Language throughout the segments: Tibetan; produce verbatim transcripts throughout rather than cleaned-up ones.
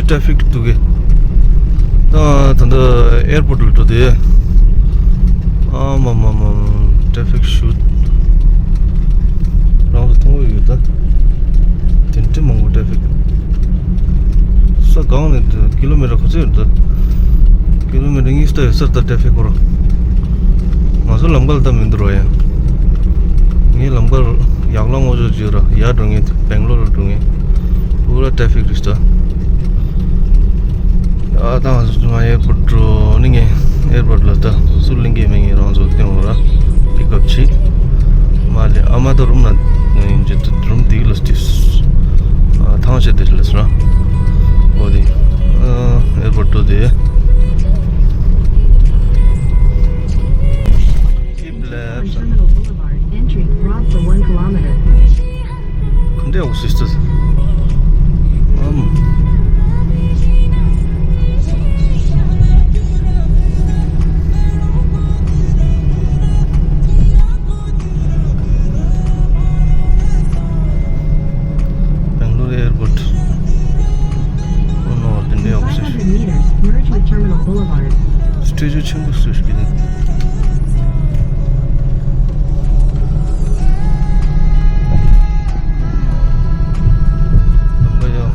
ཊེ་ཕིག་འདུག་གི། ད་ད་ལྟ་ཨེར་པོར་ཊི་ལ་འགྲོ་དུས། ཨ་མ་མ་མ་མ། ཊེ་ཕིག་ཤུ། རང་ཚོ་མཐོང་གི་ཡོད་ད། དེ་འདྲ་མང་པོ་ཊེ་ཕིག་ས་སྒང་ནས་ཀི་ལོ་མི་ཊར་ག་ཚོད་ཡོད་ད། ཀི་ལོ་མི་ཊར་གཉིས་ཙམ་ཡོད་ས་རེད་ད་ཊེ་ཕིག་སྐོར། ང་ཚོ་ལམ་ཁ་ལ་ད་མི་འདུག་རོ་ཡ། ངའི་ལམ་ཁར་ཡག་ལ་ངོ་ཅོག་བརྗོད་ར་ཡར་འགྲོ་ངེས་སྦེང་ལོར་ལ་འགྲོ་ངེས། པུ་ར་ཊེ་ཕིག་རེད་ད། ཨ་ད་ང་ཚོ་ཨེར་པོར་ཊི་འགྲོ་ནི་ངས་ཨེར་པོར་ཊི་ལ་ད་སུ་གླིང་གེ་མེད་ངས་རང་ཚོ་སྟེང་འོ་ར་པིག་ཨབ་བྱེད། མ་ལས་ཨ་མ་ད་རུམ་ན་ཡིན་ཅི་ད་རུམ་དེ་ལ་སྟིས། ཨ་ཐང་ཆད་དེ་ལ་སུ་ར། འོ་དེ། ཨ་ཨེར་པོར་ཊི་འགྲོ་དེ། Keep left. Terminal Boulevard. Entry, Rob for one kilometer. Couldn't they all sisters? Um. Bangalore Airport. Oh no, couldn't they all sisters? Five hundred meters, merge with Terminal Boulevard. སྤྲོས་བརྗོད་ཆེན་པོ་སུ་ཞིག་གིས་ནི། ལམ་ཁ་ཡོད།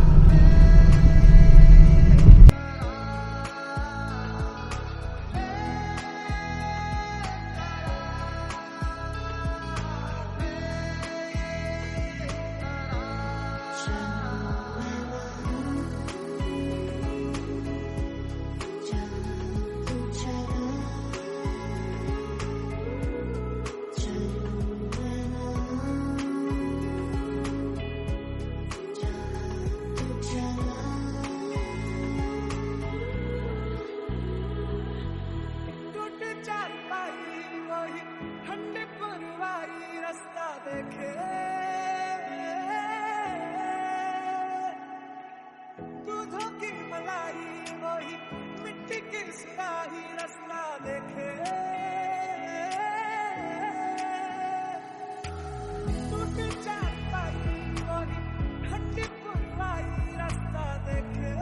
टूट चारपाई वही ठंडी पुरवाई रास्ता देखे। दूधों की मलाई वही मिट्टी की सुराही रास्ता देखे। टूटी चारपाई वही ठंडी पुरवाई रास्ता देखे।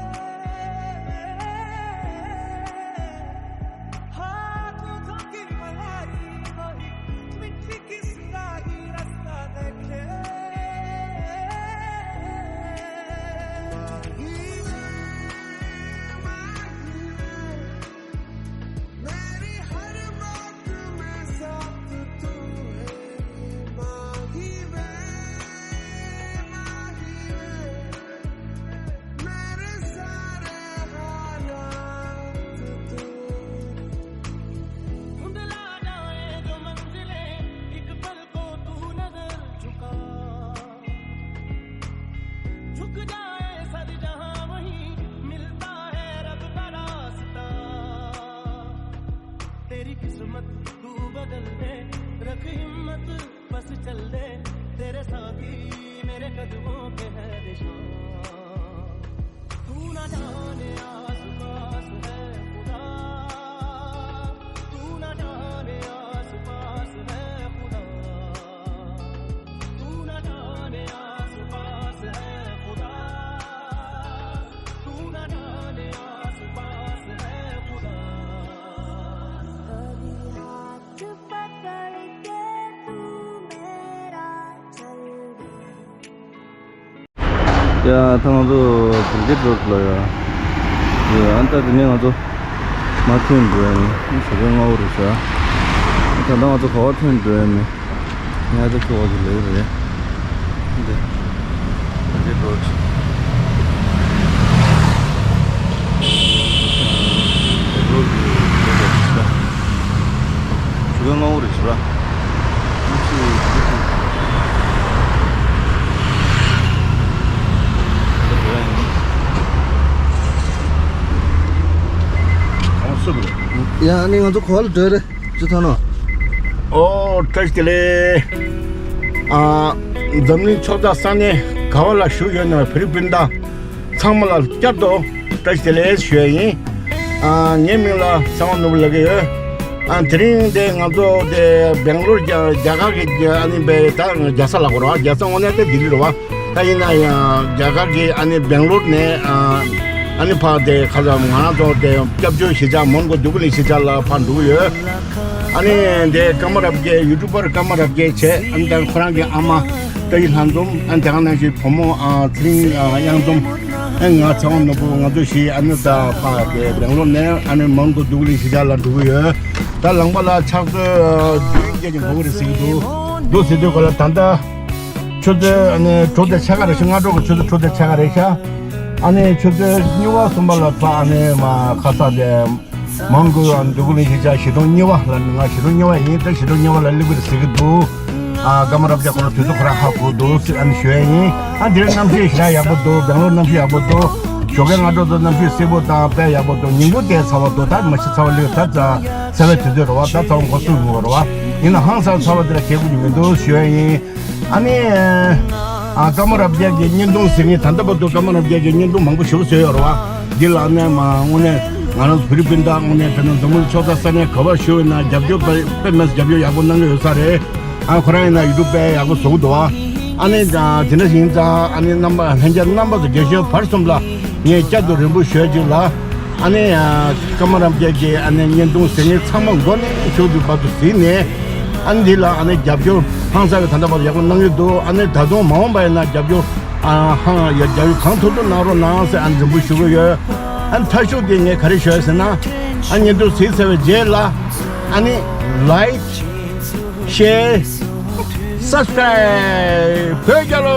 हाँ, दूधों की मलाई वही मिट्टी की सुराही रास्ता देखे। माही रे, माही रे, मेरी हर बात में साथ तू है, माही रे, माही रे, मेरे सारे हालात तू। धुंधला जाए जो मंजिलें, एक पल को तू नजर झुका। झुक जाए सर जहां, वहीं मिलता है रब का रास्ता। तेरी किस्मत तू बदल दे, रख हिम्मत, बस चल दे, तेरे साथ ही मेरे कदमों के है निशान। तू ना जाने आसपास है खुदा, तू ना जाने आसपास है खुदा, तू ना जाने आसपास है खुदा, तू ना जाने आसपास है खुदा। कभी हाथ पकड़ के तू मेरा चल दे। ཡ། ད་ང་ཚོ་བུ་ལི་རོཌ་ལ་ཡ། ཡ། ཨ་ད་དེ་ནས་ང་ཚོ་མར་ཐོན་འགྲོ་ཡ་ནི་ཞོགས་པའི་སྔ་པོ་རེད་ཤག་ད་ལྟ་ང་ཚོ་ག་པར་ཐོན་འགྲོ་ཡ་ནི་ང་ཚོ་ཁྱོ་ག་ཚོ་ལས་རེད། འདི་བུ་ལི་རོཌ། རོཌ་ལ་ཞོགས་པའི་སྔ་པོ་རེད་ཤག་ཡ། ཨ་ནི་ང་ཚོ་ག་པར་འགྲོ་རེད། ཅི་ཐ་ནོ། ཨོ། བཀྲ་ཤིས་བདེ་ལེགས། ཨ། འཛམ་གླིང་ཕྱོགས་མཚམས་ས་གནས་ག་པ་ལ་བཞུགས་ཡོད་ན་བོད་རིགས་སྤུན་ཟླ་ཚང་མ་ལ་བསྐྱར་དུ་བཀྲ་ཤིས་བདེ་ལེགས་ཞུ་ཡ་ཡིན། ཨ། ངའི་མིང་ལ་གསང་བ་ནོར་བུ་ལབ་ཀྱི་ཡོད། ཨ། དེ་རིང་དེ་ང་ཚོ་དེ་སྦེང་ལོར་རྒྱ་རྒྱ་གར་གྱི་ཨ་ནི་བའི་ད་རྒྱལ་ས་ལ་གོ་ར་རྒྱལ་ས་དངོས་གནས་དེ་ལྡི་ལི་རེད་བ། ད་ཡིན་ན་ཡང་རྒྱ་གར་གྱི་ཨ་ནི་སྦེང་ལོར་ནས་ཨ་ ཨ་ནི་ཕར་དེ་ཁ་སང་ང་རང་ཚོ་དེ་སྐྱབས་བཅོལ་གཞིས་ཆགས་མོན་གྷོ་འདོད་རྒུ་གླིང་གཞིས་ཆགས་ལ་ཕར་འགྲོ་གི་ཡོད། ཨ་ནི་དེ་ཀརྨ་རབ་རྒྱས་ཡུ་ཊུབ་པར་ཀརྨ་རབ་རྒྱས་བྱས། ཨ་ནི་ད་ཁོ་རང་གི་ཨ་མ་བཀྲ་ཤིས་ལྷ་འཛོམས། ཨ་ནི་དེ་ག་ནང་བཞིན་བུ་མོ་ཨ་ཚེ་རིང་ཨ་གཡང་འཛོམས། ཨ་ནི་ང་ཚེ་དབང་ནོར་བུ། ང་ཚོ་བཞི་ཨ་ནི་ད་ཕར་དེ་སྦེང་ལོར་ནས་ཨ་ནི་མོན་གྷོ་འདོད་རྒུ་གླིང་གཞིས་ཆགས་ལ་འགྲོ་གི་ཡོད། ད་ལམ་ཁ་ལ་ཕྱག་ཚོད་བདུན་བརྒྱད་ཀྱི་འགོར་གི་རེད་ཟེར་གྱི་འདུག་འདུག་ཟེར་དུས་ག་ལ་ད་ལྟ་ཆུ་ཚོད་ཨ་ནི་དྲུག་དང་ཕྱེད་ཀ་རེད་ཤག་སྔ་དྲོ་གི་ཆུ་ཚོད་དྲུག་དང་ཕྱེད་ཀ་རེད་ཤག་ཨ་ནི་ཆུ་ཚོད་གཉིས་པ་གསུམ་པ་ལ་ཕར་ཨ་ནི་མར་ཁ་སང་དེ་མོན་གྷོ་འདོད་རྒུ་གླིང་གཞིས་ཆགས་བཞི་སྟོང་གཉིས་པ་ལ། ང་བཞི་སྟོང་གཉིས་པ་ཡིན། ད་བཞི་སྟོང་གཉིས་པ་ལ་སླེབས་ཀྱི་རེད་ཟེར་གྱི་འདུག་ཨ་ཀརྨ་རབ་རྒྱས་ཁོ་རང་དུས་ཚོད་ཁོ་རང་ཧ་གོ་འདུག་ཟེར་ཨ་ནི་ཞུ་ཡ་ཡིན། ཨ་འདིར་གནམ་གཤིས་ཞེ་དྲག་ཡག་པོ་འདུག་སྦེང་ལོར་གནམ་གཤིས་ཡག་པོ་འདུག་ཞོགས་ཀའི་སྔ་དྲོ་ཚོ་གནམ་གཤིས་བསིལ་པོ་དང་དཔེ་ཡག་པོ་འདུག་ཉིན་གུང་དེ་ཚ་བ་འདུག་ད་མ་གཞི་ཚ་བ་སླེབས། ད་ཚ་ཚ་བའི་དུས་ཚོད་རེད་བ། ད་ཚ་བ་འགོ་ཚུགས་ཡོང་གི་རེད་བ། ཡིན་ན་ཧང་སང་ཚ་བ་དེ་ལ་ཁྱད་གུ་ནི་མི་འདུག་ཞུ་ཡ་ཡིན། ཨ་ནི། ཨ་ཀརྨ་རབ་རྒྱས་ཀྱི་བརྙན་ཐུང་ཟེར་མཁན། ད་ལྟ་བར་དུ་ཀརྨ་རབ་རྒྱས་ཀྱི་བརྙན་ཐུང་མང་པོ་ཞེ་པོ་བཟོས་ཡོད་རེད་བ། འདི་ལ་ནས་མ་དངོས་གནས་ང་རང་བོད་རིགས་སྤུན་ཟླ་དངོས་གནས་དཔེར་ན་འཛམ་བུ་གླིང་ཕྱོགས་མཚམས་ས་གནས་ག་པར་བཞུགས་ཡོད་ན་རྒྱབ་སྐྱོར་དཔེ་དཔེ་མེད་རྒྱབ་སྐྱོར་ཡག་པོ་གནང་གི་ཡོད་ས་རེད། ཨ་ཁོ་རང་ཡིན་ན་ཡུ་ཊུབ་དཔེ་ཡག་པོ་བཟོ་གི་འདུག་བ། ཨ་ནི་ད་དེ་འདྲ་ཡིན་ཙང་ཨ་ནི་རྣམ་པ་ལྷན་རྒྱས་རྣམ་པ་ཚོ་རྒྱལ་གཞོན་བར་གསུམ་ལ་ངས་བསྐྱར་དུ་རེ་སྐུལ་ཞུ་ཡ་ཅིག་ལ། ཨ་ནི་ཀརྨ་རབ་རྒྱས་ཀྱི་ཨ་ནི་བརྙན་ཐུང་ཟེར་མཁན་ཚང་མ་མགོ་ནས་མཇུག་ཏུ་བར་དུ་གཟིགས་ནས། ཨ་ནི་འདི་ལ་ཨ་ནི་རྒྱབ་སྐྱོར་ཧང་སང་གི་ད་ལྟ་བར་ཡག་པོ་གནང་གི་འདུག་ཨ་ནི་ད་དུང་མ་འོངས་པ་ཡིན་ན་རྒྱབ་སྐྱོར་ཨ་ཧང་ཡ་རྒྱབ་སྐྱོར་གང་ཐུབ་ཐུབ་གནང་རོགས་གནང་ཟེར་ཨ་ནི་འབོད་སྐུལ་ཞུ་གི་ཡོད། ཨ་ནི་མཐའ་མཇུག་དེ་ངས་ག་རེ་ཞུ་ཡ་ཟེར་ན། ཨ་ནི་བརྙན་ཐུང་གཟིགས་ཚར་བའི་རྗེས་ལ་ཨ་ནི་ལའིཀ། ཤེར། སབ་སི་ཀ་རབ་བོད་རྒྱལ་ལོ།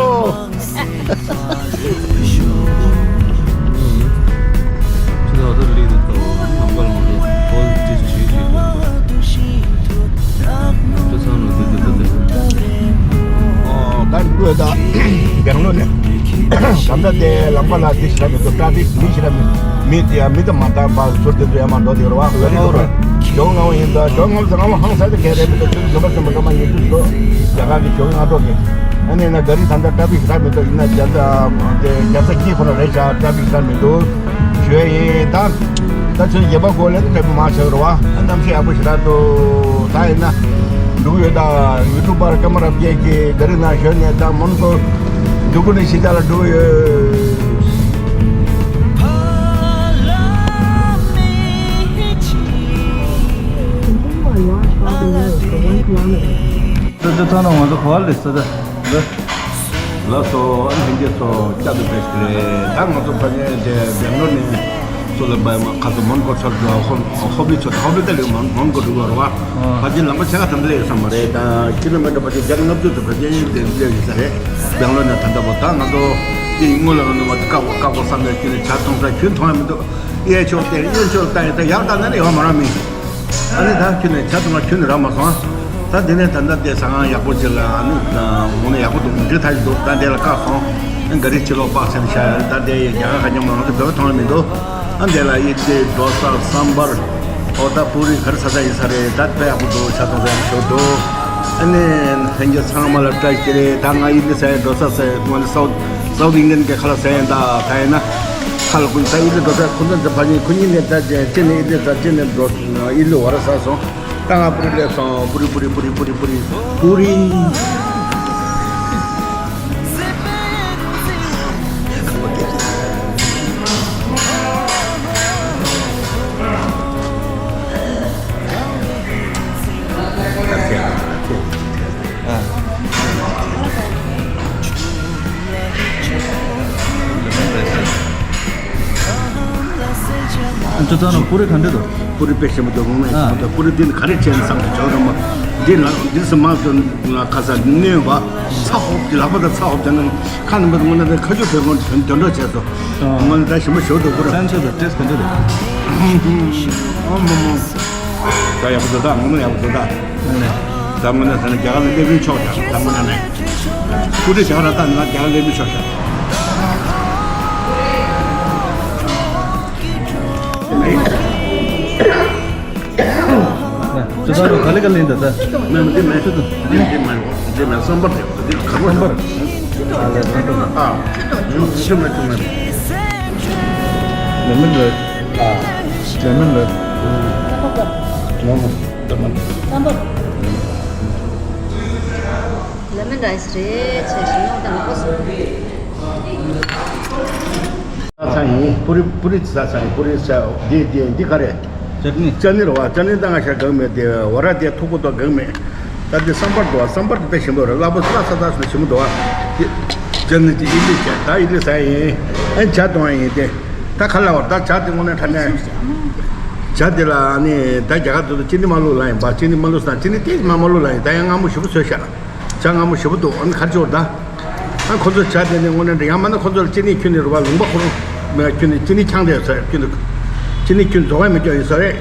ད་འགྲོ་ད་སྦེང་ལོར་ནས། ད་ལྟ་དེ་ལམ་ཁ་ལ་དེ་ཞེ་དྲག་མི་འདུག་ཊ་ཕིག་མི་ཞེ་དྲག་མི་མི་དེ་ཡང་མི་དང་མ་འདྲ་བ་ཟུར་དེ་ཚོ་ཡང་མ་འགྲོ་དེ་རེད་བ། ག་རེ་འདུག་ཞོགས་སྔ་པོ་ཡིན་ད། ཞོགས་སྔ་པོ་ཟེར་སྔ་པོ་ཧང་སང་དེ་གས་རེད་མི་འདུག་ཆུ་ཚོད་བདུན་པ་གསུམ་པ་སྐར་མ་ཉི་ཤུ་འདུག་རྒྱ་གར་གྱི་ཞོགས་སྔ་དྲོ་གི། ཨ་ནི་ན་ག་རེ་ད་ལྟ་ཊ་ཕིག་ཞེ་དྲག་མི་འདུག་ཡིན་ན་བརྒྱ་རྩ་དེ་བརྒྱ་རྩ་གཅིག་ཁོ་ན་རེད་ཤག་ཊ་ཕིག་ཞེ་དྲག་མི་འདུག་ཞུ་ཡ་ཡིན་ད། ད་ཆུ་ཚོད་བརྒྱད་པ་འགོར་ལེ་ཊ་ཕིག་མང་ཆགས་རེད་བ། གནམ་གཤིས་ཡག་པོ་ཞེ་དྲག་འདུག་ད་ཡིན་ན་འགྲོ་གི་ཡོད། ད་ཡུ་ཊུབ་པར་ཀརྨ་རབ་རྒྱས་ཀྱིས་ག་རེ་ན་ཞོན་ནས་ད་མོན་གྷོ་འདོད་རྒུ་གླིང་གཞིས་ཆགས་ལ་འགྲོ་གི་ཡོད། Continue on Ross Avenue for one kilometer. ད་ལྟ་ཐ་ན་ང་ཚོ་ག་པར་སླེབས་ས་ད། ལགས་སོ། ཨ་ནི་ལྷན་རྒྱས་ཚོ་བསྐྱར་དུ་བཀྲ་ཤིས་བདེ་ལེགས། ད་ང་ཚོ་ཕ་ཉེ་དེ་སྦེང་ལོར་ནས་སུ་ལ་བའི་མ་ཁ་ཚོ་མོན་གྷོ་ཚར་དུ་ཧོ་ཧོ་པི་ཚོ་ཧོ་པི་ད་ལེ་མོན་མོན་གྷོ་འགྲོ་གི་རེད་བ། ཕ་ཆེ་ལམ་པ་ཆེ་ཁ་ཐམ་ལེ་ཡོད་ས་མ་རེད། ད་ཀི་ལོ་མི་ཊར་ཕ་ཆེ་བརྒྱ་ལྔ་བཅུ་ཙམ་ཕ་ཆེ་ཡིན་དེ་ལེ་ཡོད་ས་རེད། སྦེང་ལོར་ནས་ད་ལྟ་བར་ད་ང་ཚོ་དེ་ཡིན་སྔོན་ལ་ང་ཚོ་མ་དེ་བཀག་པ་བཀག་པ་བསམ་ནས་ཁྱོད་ནས་ཇ་འཐུང་ས་ཁྱོད་འཐུང་ཡ་མི་འདུག་གཡས་ཕྱོགས་དེ་གཡོན་ཕྱོགས་ལ་ལྟ་ཡིན། ད་ཡག་ད་ན་ནི་ཡོད་མ་ར་མི། ཨ་ནི་ད་ཁྱོད་ནས་ཇ་འཐུང་ང་ཁྱོད་ནས་རག་མ་སོང་། ད་དེ་ནས་ད་ལྟ་དེ་ཟ་ཁང་ཡག་པོ་ཅིག་ལ་ཨ་ནི་ངོ་ནས་ཡག་པོ་འདུག་འདི་ཐག་ཅིག་འདུག་ད་དེ་ལ་བཀག་སོང་། ཨ་ག་རེ་ཕྱི་ལོགས་པག་ཆེན་ཤ་ཡ་ད་དེ་རྒྱ་གར་ཁ་ཉོ་མ་ང་ཚོ་བོད་པ་མཐོང་ཡ་མི་འདུག་ཨ་དེ་ལ་ཨི་ཌི་ལི་ཌོ་ས་སམ་བར་ཨོ་ད་པུ་རི་ག་རེ་ཟ་ས་ཡིན་ས་རེད། ད་དཔེ་ཡག་པོ་འདུག་ཇ་འཐུང་ས་ཡག་པོ་ཞིག་འདུག་ཨ་ནི་ལྷན་རྒྱས་ཚང་མ་ལ་བཀྲ་ཤིས་བདེ་ལེགས། ད་ང་ཨི་ཌི་ལི་ཟ་ཡ་ཌོ་ས་ཟ་ཡ་ང་ནི་སའུ་སའུ་ཐི་ཨིན་ཌི་ཡན་གི་ཁ་ལག་ཟ་ཡ་ད་ད་ཡིན་ན། ཁ་ལག་ཁུ་ད་ཨི་ཌི་ལི་ཌོ་ས་ཁུ་ད་ད་ཕ་ཉིན་ཁུ་ཉིན་ནས་ད་ཅི་ནས་ཨི་ཌི་ལི་ཟ་ཅི་ནས་ཌོ་ཨི་ལུ་བ་ར་ཟ་སོང་། ད་ང་པུ་རི་སླེབས་སོང་། པུ་རི་པུ་རི་པུ་རི་པུ་རི་པུ་རི་པུ་རི། ཨ་ཅོ་ཙང་ན་པུ་རི་ག་འདྲ་འདུག་པུ་རི་དཔེ་ཞིམ་པོ་འདུག་ངོ་མ་ཨ། པུ་རི་འདི་ནི་ག་རེ་བྱས་ནས་བསམ་གྱི་ཇོ་ར་མ། འདི་ལ་འདི་སུ་མ་དོན་ལ་ཁ་ས་གནོན་པ། ཚ་ཧོབ་ཀྱི་ལག་པ་དང་ཚ་ཧོབ་བྱས་ན་ཁ་ནི་མ་དུ་ངོ་ན་དེ་ཁ་ཆུ་བོད་ཁོང་དོན་དོན་འགྲོ་བྱས་སོ། ཨ། ངོ་ན་ད་ཞིམ་པོ་ཞོ་འདུག་པུ་རི། སན་ཆོ་དང་ཏེས་ག་འདྲ་འདུག་ཨ་མོ་མོ། ད་ཡག་པོ་འདུག་ད་ངོ་མ་ཡག་པོ་འདུག་ད། ད་ངོ་ན་ད་ནི་རྒྱ་གར་ལ་སླེབས་རིན་ཆོག་ད་ད་ངོ་ན་ནས། སྐུ་དྲི་རྒྱ་གར་ལ་ད་ནི་རྒྱ་གར་སླེབས་རིན་ཆོག་ད། ཅོ་ད་རུ་ག་ལེ་ག་ལེ་འདི་ད། མེ་མེ་འདི་མེ་ཅོ་ད། འདི་མེ་འདི་མེ་སམ་བར་དེ་འདི་ག་རེ་སམ་བར། ཨ་ལེ་སམ་བར། ཨ། ཅོ་མེ་ཅོ་མེ། ལེ་མོན་རེད། ཨ། ལེ་མོན་རེད། ལེ་མོན། ལེ་མོན། ལེ་མོན་རའི་སི་རེད། ཆེ་ཞིང་ཡོང་དང་གོ་སོང་། ཚ་ཡིན། པུ་རི་པུ་རི་ཟ་ཚ་ཡིན། པུ་རི་ཟ། འདི་འདི་འདི་ག་རེད། ཅ་ནི། ཅ་ནི་རེད་བ། ཅ་ནི་ད་ང་ཤ་གང་མེད་དེ། བ་ར་དེ་ཐུག་པོ་ཏོ་གང་མེད། ད་དེ་སམ་བར་འདུག་བ། སམ་བར་དེ་དཔེ་ཞིམ་པོ་རེད། སླ་པོ་སླ་ས་ད་སོ་ཞིམ་པོ་འདུག་བ། དེ་ཅ་ནི་དེ་ཨི་ལི་བྱས། ད་ཨི་ལི་ཟ་ཡིན། ཨ་ཇ་གཏོང་ཡ་ཡིན་དེ། ད་ག་ལ་བར་ད་ཇ་དེ་དངོས་གནས་དྲང་གནས། ཇ་དེ་ལ་ཨ་ནི་ད་རྒྱ་གར་དེ་ཚོ་ཅི་ནི་མ་བླུགས་ལ་ཡིན་པ། ཅི་ནི་མ་བླུགས་ས། ཅི་ནི་ཏིས་མ་མ་བླུགས་ལ་ཡིན། ད་ཡང་མངར་མོ་ཞེ་པོ་བཟོས་ཤག་ཇ་མངར་མོ་ཞེ་པོ་འདུག་ཨ་ནི་ག་རེ་བྱེད་དགོས་རེད་ད། ཨ་ཁོ་ཚོ་ཇ་དེ་ནི་དངོས་གནས་ཡང་མིན་ན་ཁོ་ཚོ་ལ་ཅི་ནི་ཁྱོན་ནས་རེད་བ། ལུང་པ་ཁོ་རང་མེད། ཁྱོན་ནས་ཅི་ནི་ཆང་དེ་ཟ་ཁྱོན་ནས་ཅི་ནི་ཁྱོན་རྫོགས་ཡ་མི་སྐྱོ་ཡིན་ས་རེད།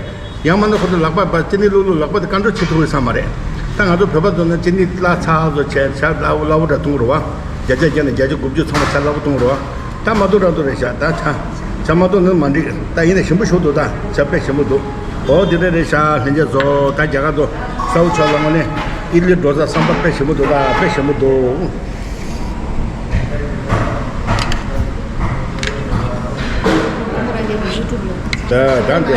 ཡང་མིན་ན་ཁོ་ཚོ་ལག་པ་པ་ཅི་ནི་བླུགས་བླུགས་ལག་པ་དེ་དཀར་འགྲོ་བྱེད་ཐུབ་ཀྱི་ས་མ་རེད། ད་ང་ཚོ་བོད་པ་ཚོ་ནི་ཅི་ནི་བླ་ཚ་ཚོ་བྱས་ཇ་སླ་བོ་སླ་བོ་འདྲ་འཐུང་རེད་བ། བརྒྱ་ཆ་བརྒྱ་ནས་བརྒྱ་ཆ་དགུ་བཅུ་ཚང་མ་ཇ་སླ་བོ་འཐུང་རེད་བ། ད་མ་འཐུང་རང་འཐུང་རེད་ཤག་ད་ཇ་ཇ་མ་འཐུང་ནི་མ་འགྲིག་ད་ཡིན་ན་ཞིམ་པོ་ཞིག་འདུག་ད་ཇ་དཔེ་ཞིམ་པོ་འདུག་འོ་དེ་འདྲ་རེད་ཤག་ལྷན་རྒྱས་ཚོ། ད་རྒྱ་གར་དུ་ས་འུ་ཆོ་ལ་དངོས་གནས་ཨི་ལི་འགྲོ་ས་སམ་བར་དཔེ་ཞིམ་པོ་འདུག་ད་དཔེ་ཞིམ་པོ་འདུག་ད་ད་འདི་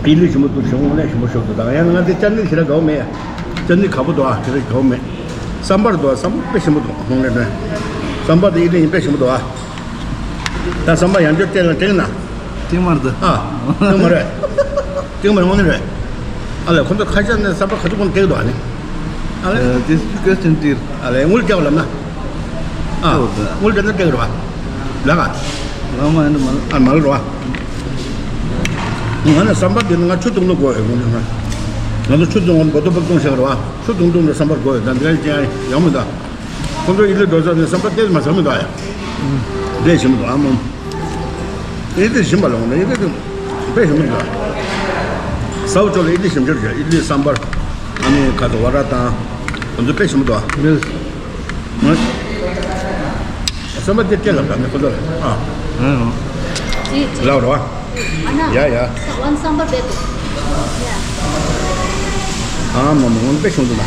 ཨི་ལི་ཞིམ་པོ་འདུག་ཞིམ་པོ་དངོས་གནས་ཞིམ་པོ་ཞིག་འདུག་ད་ཡང་ང་འདི་ཅ་ནི་ཞེ་དྲག་དགའ་བོ་མེད། ཅ་ནི་ཁ་པོ་འདུག་ཨ། དེ་རིགས་དགའ་བོ་མེད། སམ་བར་འདུག་ཨ། སམ་བར་དཔེ་ཞིམ་པོ་འདུག་དངོས་གནས་དྲང་། སམ་བར་དེ་ཨི་ལི་ཡིན། དཔེ་ཞིམ་པོ་འདུག་ཨ། ད་སམ་བར་ཡང་བསྐྱར་སྟེང་ལ་སྟེང་ན། སྟེང་མར་འདུག་ཨ། སྟེང་མ་རེད། སྟེང་མ་རེད། དངོས་གནས་རེད། ཨ་ལས་ཁོ་ཚོ་ཁ་ཤས་ནས་སམ་བར་ཁ་ཚུགས་ཀུན་སྟེགས་འདུག་ཨ་ནི། ཨ་ལས། Uh, this question dear. ཨ་ལས་དངུལ་རྒྱག་ལབ་ན། ཨ། དངུལ་རྒྱག་ན་སྟེགས་རེད་བ། ལགས་ཨ། ལགས་མ་ཡིན་ན་མ་ལགས། ཨ་མ་ལགས་རེད་བ། ང་ནི་སམ་བར་དེ་ནི་ང་ཆུ་བཏུང་ནི་དགོས་ཡོད་ང་ནི། ང་ཚོ་ཆུ་བཏུང་བ་ནི་བོ་ཏོ་བོ་བཏུང་ཤག་རེད་བ། ཆུ་བཏུང་བཏུང་ནས་སམ་བར་དགོས་ཡོད། ད་འདི་ལ་ཅི་ཡང་ཡོང་མི་འདུག་ཁོང་ཚོ་ཨི་ལི་འགྲོ་ས་ནས་སམ་བར་ཏོག་ཙམ་མ་ཟ་མི་འདུག་ཨ། ཡ། འདྲེ་ཞིམ་པོ་འདུག་ཨ་མོ། ཨི་ལི་ཞིམ་པ་ལ་འོང་ན་ཨི་ལི་དེ་དཔེ་ཞིམ་པོ་འདུག་ས་འུ་ཅོག་ལ་ཨི་ལི་ཞིམ་ཤོས་རེད། ཨི་ལི་སམ་བར། ཨ་ནི་ཁ་ཚོ་བ་ར་དང་། ཁོང་ཚོ་དཔེ་ཞིམ་པོ་འདུག་ཨ། ཡེས། ཨ། སམ་བར་དེ་སྐད་ལ་ད་ནི་ཁོ་ཚོ་ལ། ཨ། ཨ། ལ་རོ། ཨ་ན། ཡ་ཡ། ཝན་སམ་བར་བེད། ཡ། ཨ་མ་མ་ཝན་དཔེ་ཞིམ་པོ་འདུག་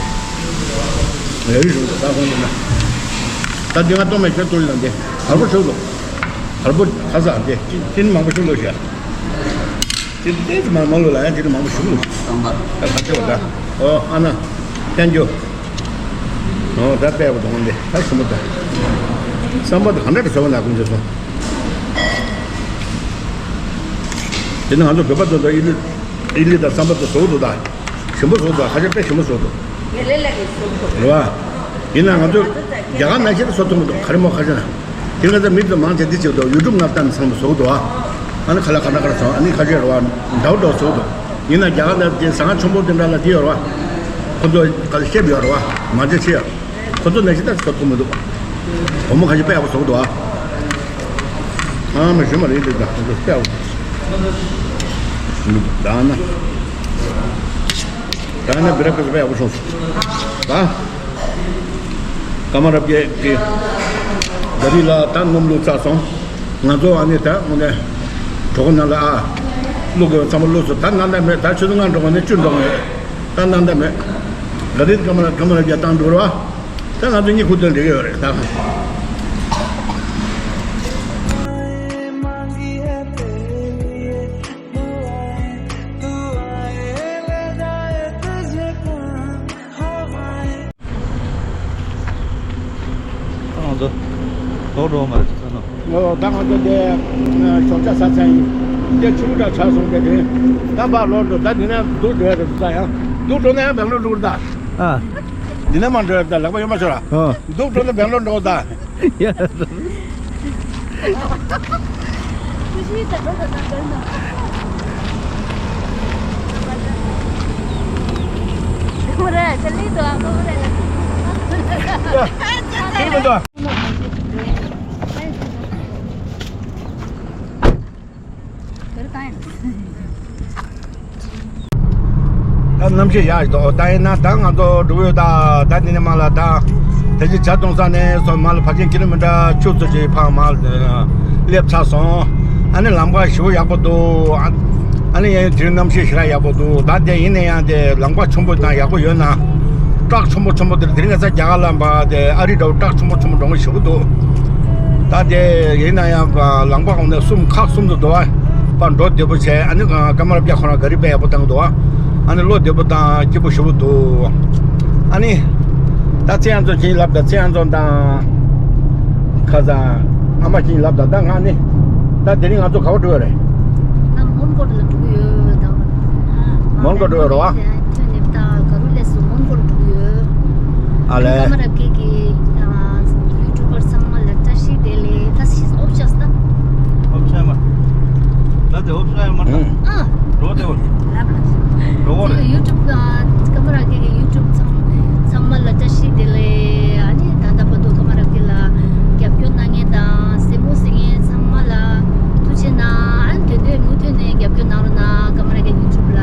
ན། ཡ་ཡུལ་ཞིམ་པོ་འདུག་ད་ཁོང་ཚོ་ན། ད་འདི་ང་གཏོང་མེད་ཁྱོད་གཏོང་ཡོད་ན་འདི། གར་པོ་ཞིག་འདུག་གར་པོ་ཁ་ས་འདི་ཅི་ཅི་མང་པོ་ཞིག་འདུག་ཤག་ཅི་འདི་ཅི་མང་མང་ལོ་ལ་ཡང་ཅི་མང་པོ་ཞིག་འདུག་སམ་བར། ད་ག་ཚོད་ད། ཨོ་ཨ་ན། ཐེང་ཀྱུ། ཨོ་ད་དཔེ་བ་དང་འདི་ད་ཞིམ་པོ་ད། སམ་བར་དེ་ག་འདྲ་དུ་བཟོ་བ་ན་ཀུན་ཚོད་སོང་། དེ་ནི་ང་ཚོ་བོད་པ་ཚོ་ད་ཨི་ལི་ཨི་ལི་དང་སམ་བར་དུ་བཟོ་འདུག་ད། ཞིམ་པོ་བཟོ་འདུག་ཁ་ཤས་དཔེ་ཞིམ་པོ་བཟོ་འདུག་རེད་བ། ཡིན་ན་ང་ཚོ་རྒྱ་གར་ནང་བཞིན་བཟོ་ཐུབ་མི་འདུག་ག་རེ་མོ་ཁ་ཤས་ན། དེ་ང་ཚོ་མི་ཚོ་མང་ཆེ་འདི་བྱེད་འདུག་ཡུ་ཊུབ་ནང་བལྟས་ནས་ཚང་མ་བཟོ་འདུག་ཨ་ནི་ཁ་ལག་ཁ་ན་ཁ་ར་སོང་། ཨ་ནི་ཁ་ཤས་རེད་བ། འདྲ་བོ་འདྲ་བོ་བཟོ་འདུག་ཡིན་ན་རྒྱ་གར་ནང་དེ་ཟ་ཁང་ཆེན་པོ་དེ་འདྲ་ལ་དེ་ཡོད་རེད་བ། ཁོ་ཚོ་ག་ལ་ཤེབ་ཡོད་རེད་བ། མང་ཆེ་ཤེས་ཡོད། ཁོ་ཚོ་ནང་བཞིན་ད་བཟོ་ཐུབ་མི་འདུག་སྒོར་མོ་ཁ་ཤས་དཔེ་ཡག་པོ་བཟོ་འདུག་ཨ། ཨ་མ་ཞུ་མ་རེད་འདུག་ད་ཁོ་ཚོ་དཔེ་ཡག་པོ་བཟོ་འདུག་ད་ན། ད་ནི་བི་ར་ཀི་དཔེ་ཡག་པོ་བྱུང་སོང་། ད་ཀ་མ་ར་བརྒྱད་ཀྱི་ག་རི་ལ་ད་སྣུམ་བླུགས་ཚར་སོང་། ང་ཚོ་ཨ་ནི་ད་དངོས་གནས་གྲོད་ཁོག་ནང་ལ་ཨ་བླུགས་དགོས་ཚང་མ་བླུགས་སོང་། ད་ནང་ད་མེད། ད་ཆུ་ཚོད་ལྔ་འགྲོ་ག་ནས་བཅུ་འགྲོ་ག་ནས་ད་ནང་ད་མེད། ག་རི་ཀ་མ་ར་ཀ་མ་ར་བརྒྱད་བཏང་འགྲོ་ར་བ། ད་ང་ཚོ་གཉིད་ཁུག་དོན་འགྲིག་གི་ཡོད་རེད་ད། ང་ཚོ་ལོག་འགྲོ་མ་རེད་ཟེར་ནོ། ཨོ་ད་ང་ཚོ་འདི་ཞོགས་ཇ་ཟ་ཚར་ཡིན། འདི་ཆུ་འདྲ་ཆགས་སོང་། དེ་དེ་ད་ཕར་ལོག་འགྲོ། ད་འདི་ནས་འདུག་འགྲོ་ཡ་རེད། ད་ཡང་འདུག་འགྲོ་ན་ཡང་བེང་ལོར་འགྲོ་གི་རེད་ད། ཨ། འདི་ནས་མར་འགྲོ་ཡ་རེད་ད། ལག་པ་གཡོན་མ་ཤོར་ར། ཨ། འདུག་འགྲོ་ན་བེང་ལོར་འགྲོ་གི་རེད་ད། ཡ། ད་གནམ་གཤིས་ཡག་ཞིག་འདུག་ད་ཡིན་ན་ད་ང་ཚོ་འགྲོ་ཡོད་ད། ད་འདི་ནས་མར་ལ་ད་ད་ཅི་ཇ་བཏུང་ས་ནས་སོང་མར་ལ་ཕལ་ཆེར་ཀི་ལོ་མི་ཊར་བཅུ་ཙམ་ཞིག་ཕར་མར་སླེབས་ཚར་སོང་། ཨ་ནི་ལམ་ཁ་ཞེ་པོ་ཡག་པོ་འདུག་ཨ་ནི་ཡང་དེ་རིང་གནམ་གཤིས་ཞེ་དྲག་ཡག་པོ་འདུག་ད་དེ་ཡིན་ན་ཡང་དེ་ལམ་ཁ་ཆེན་པོ་དང་ཡག་པོ་ཡོད་ན། ཊག་ཆེན་པོ་ཆེན་པོ་དེ་དེ་རིང་ང་ཚོ་རྒྱ་གར་ལ་ཕར་དེ་ཨ་རི་འདྲ་བོ་ཊག་ཆེན་པོ་ཆེན་པོ་འགྲོ་མཁན་ཞེ་པོ་འདུག་ད་དེ་ཡིན་ན་ཡང་ལམ་ཁ་གོང་ནས་གསུམ་ཁག་གསུམ་དུ་འདུག་ཨ་ཕར་འགྲོ་བདེ་པོ་བྱས། ཨ་ནི་ཀ་མ་ར་བརྒྱ་ཁོ་རང་ག་རི་དཔེ་ཡག་པོ་བཏང་འདུག་ཨ་ནི་བློ་བདེ་པོ་དང་སྐྱིད་པོ་ཞེ་པོ་འདུག་ཨ་ནི་ད་ཚེ་ཡང་ཚོ་ཁྱེད་ལབ་ད་ཚེ་ཡང་ཚོ་དང་ཁ་སང་ ཨ་མ་ཁྱེད་ལབ་དང་། ད་ང་ནི། ད་དེ་རིང་ང་ཚོ་ག་པར་འགྲོ་ཡོད་རེད། ང་མོན་གྷོ་ལ་འགྲོ་གི་ཡོད་ད། མོན་གྷོ་འགྲོ་ཡོད་རེད་བ། ཁྱོད་ནི་ད་ག་རུ་ལས་སུ་མོན་གྷོ་ལ་འགྲོ་གི་ཡོད། ཨ་ལས། ཀ་མ་ར་ཀེ་གི་ཡུ་ཊུབ་པར་ཚང་མ་ལ་བཀྲ་ཤིས་བདེ་ལེགས། ད་ཤིས་ཨོབ་ཤ་སྟ། ཨོབ་ཤ་མ། ད་དེ་ཨོབ་ཤ་མ་ད། ཨང་། འགྲོ་དེ་བ། འགྲོ་བ་རེད། ཡུ་ཊུབ་ཀ་མ་ར་ཀེ་གི་ཡུ་ཊུབ་ཚང་ཚང་མ་ལ་བཀྲ་ཤིས་བདེ་ལེགས། ཨ་ནི་ད་ལྟ་བར་དུ་ཀ་མ་ར་ཀེ་ལ་རྒྱབ་སྐྱོར་གནང་མཁན་དང་སེམས་མོ་སེང་ངེ་ཚང་མ་ལ་ཐུགས་རྗེ་གནང་། ཨ་ནི་དེ་དུས་མུ་མཐུད་ནས་རྒྱབ་སྐྱོར་གནང་རོགས་གནང་། ཀ་མ་ར་ཀེ་ཡུ་ཊུབ་ལ།